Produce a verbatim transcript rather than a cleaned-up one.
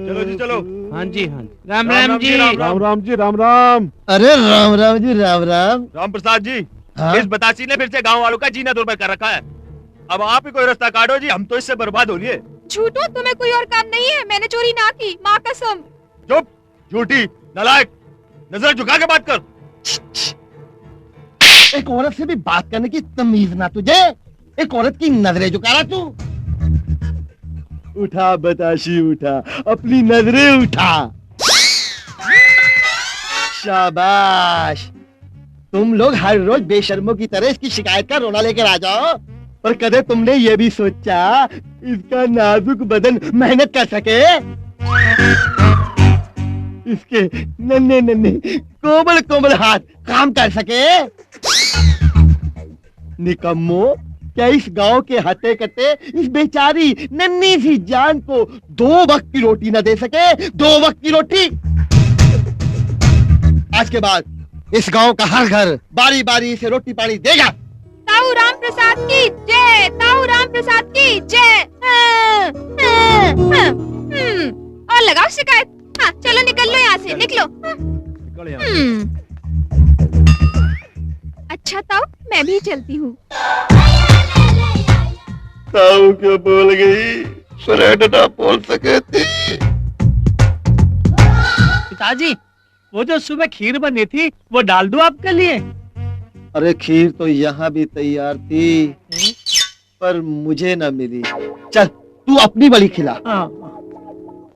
चलो जी, चलो। हाँ जी, हाँ जी। राम राम राम राम जी, जी, राम राम। राम राम जी, राम राम। अरे राम राम जी, राम राम। राम प्रसाद जी, हाँ? इस बतासी ने फिर से गांव वालों का जीना दुर्भर कर रखा है। अब आप ही कोई रास्ता काटो जी, हम तो इससे बर्बाद हो लिए। झूठो, तुम्हें कोई और काम नहीं है? मैंने चोरी ना की, माँ कसम। चुप, झूठी, नालायक, नजर झुका के बात कर। एक औरत से भी बात करने की तमीज ना तुझे। एक औरत की नजरें झुका रहा तू। उठा बताशी, उठा, अपनी नजरें उठा। शाबाश। तुम लोग हर रोज बेशर्मों की तरह इसकी शिकायत का रोना लेकर आ जाओ, पर कदे तुमने ये भी सोचा इसका नाजुक बदन मेहनत कर सके, इसके नन्हे नन्हे कोमल कोमल हाथ काम कर सके? निकम्मो, क्या इस गांव के हत्ते कट्टे इस बेचारी नन्ही सी जान को दो वक्त की रोटी ना दे सके? दो वक्त की रोटी। आज के बाद इस गांव का हर घर बारी बारी से रोटी पानी देगा। ताऊ राम प्रसाद की जय, ताऊ राम प्रसाद की जय। हाँ, हाँ, हाँ, हम्म, और लगाओ शिकायत। हाँ, चलो निकल लो यहाँ से, निकलो। हाँ। निकल यहाँ से। हम्म। अच्छा ताऊ, मैं भी चलती हूँ। ताऊ क्यों बोल गई? फ्रेंड ना बोल सके थी। पिताजी, वो जो सुबह खीर बनी थी, वो डाल दूं आपके लिए? अरे, खीर तो यहाँ भी तैयार थी, पर मुझे ना मिली। चल, तू अपनी वाली खिला। हाँ।